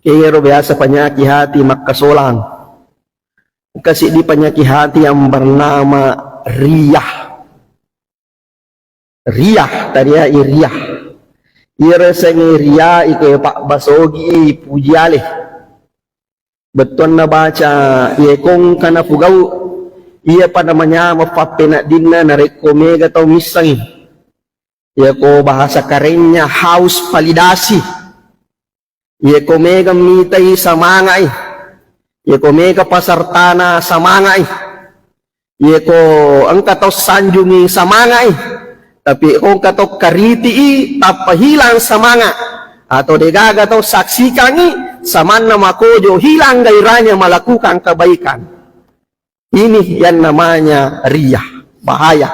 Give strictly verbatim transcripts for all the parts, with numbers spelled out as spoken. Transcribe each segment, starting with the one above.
Iyaro biasa penyakit hati makkasolang. Engka siddi penyakit hati yang bernama riyah. Riyah, tariai riyah. Iyaro sengngi riyah iko pabbasogi puji ale. Bettuanna baca, iye ko engka napugau, iya pada manyameng pappeneddinna narekko mega tau missengi. Iya ko bahasa kerennya haus validasi. Iya ko mega mitai samangai. Iya ko mega pasartana samangai. Iya ko engka tau sanjungi samangai. Tapi ko engka tau kariti'i tappa hilang semangat. Atau degaga tau saksikangi samanna makojo hilang gairahnya melakukan kebaikan. Ini yang namanya riyah. Bahaya.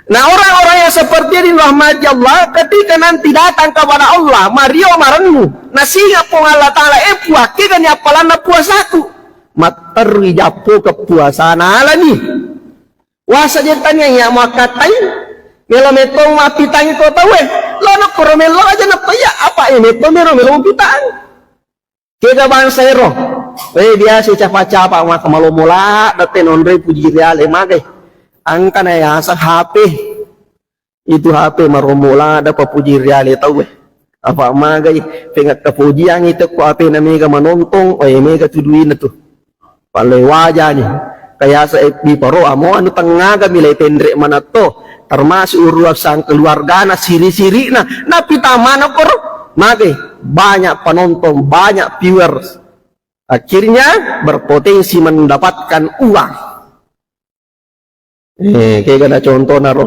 Nah, orang-orang yang seperti ini rahmati Allah, ketika nanti datang kepada Allah, mario marennu, nasinga Puang Allah Ta'ala, eh, puakke gani appalanna puasaku. Matterui jappo ke puasana alani. Wasa jetanya ya makkatai, melo metto mappitangi ko tauwe. Lono koro melo aja nappa iya, apa eh metto mero melo mappitangi. Kega bangsa ero. Eh, biasa capa-capa maka malomo ladde te nonroi puji riale magai. Engka na yaseng H P. Itu H P maromo ladde pa puji riale tauwe. Apa magai, penga kepujiang itu ko H P na mega manontong, eh, mega tu duina tu. Pale wajani. Kayasa F B paro amo anu tengaga milai penre manatto. Termasuk urusan keluargana, siri-sirina, napitamana koro. Magai, banyak penonton, banyak viewers. Akhirnya berpotensi mendapatkan uang. Eh, kega na contohna ro.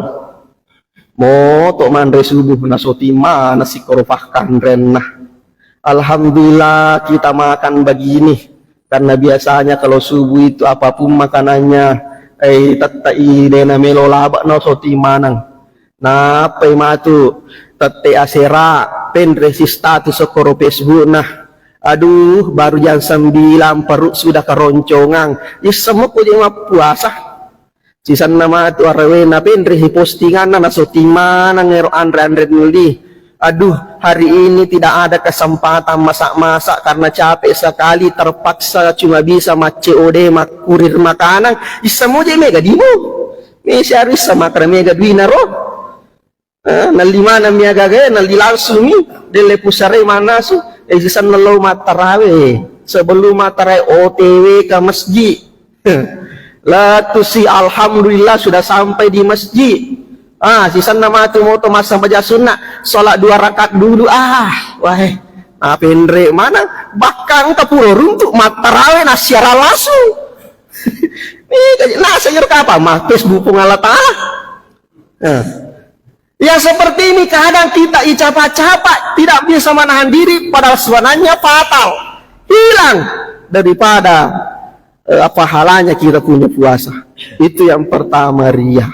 Moto manre subuh na soting mana sikoro pakkanrenna. Alhamdulillah kita makan begini. Karena biasanya kalau subuh itu apapun makanannya, eh, tettai dena melo laba na soting maneng. Nappai matu tette asera, penre si status koro Facebook na. Aduh, baru jam sembilan perut sudah keroncongan. Isseng moko je mappuasa. Sisenna matu arawena penre si postinganna na soting maneng ero anre-anre neli. Aduh, hari ini tidak ada kesempatan masak-masak karena capek sekali, terpaksa cuma bisa macce ode makkurir makanan. Isseng mo je mega dimo. Mesi harus sama karena mega duina ro. Eh, nalli maneng mi agaga, nalli langsung mi delle pusare manasu. Eh, sisenna lo mattarawe. Sebelum mattarawe O T W ke masjid. Latu si, alhamdulillah sudah sampai di masjid. Ah, sisenna matu moto massambajang sunna, sholat dua rakaat dulu. Ah, wae. Ah, penre mana? Bahkan ke Puroruntu mattarawe na siaran langsung. Eh, nasa iro kapa ma Facebook Puang Allah Ta'ala. Nah, yang seperti ini kadang kita icapa-capa, tidak bisa menahan diri, padahal sebenarnya fatal. Hilang daripada, eh, pahalanya kita punya puasa. Itu yang pertama, riya.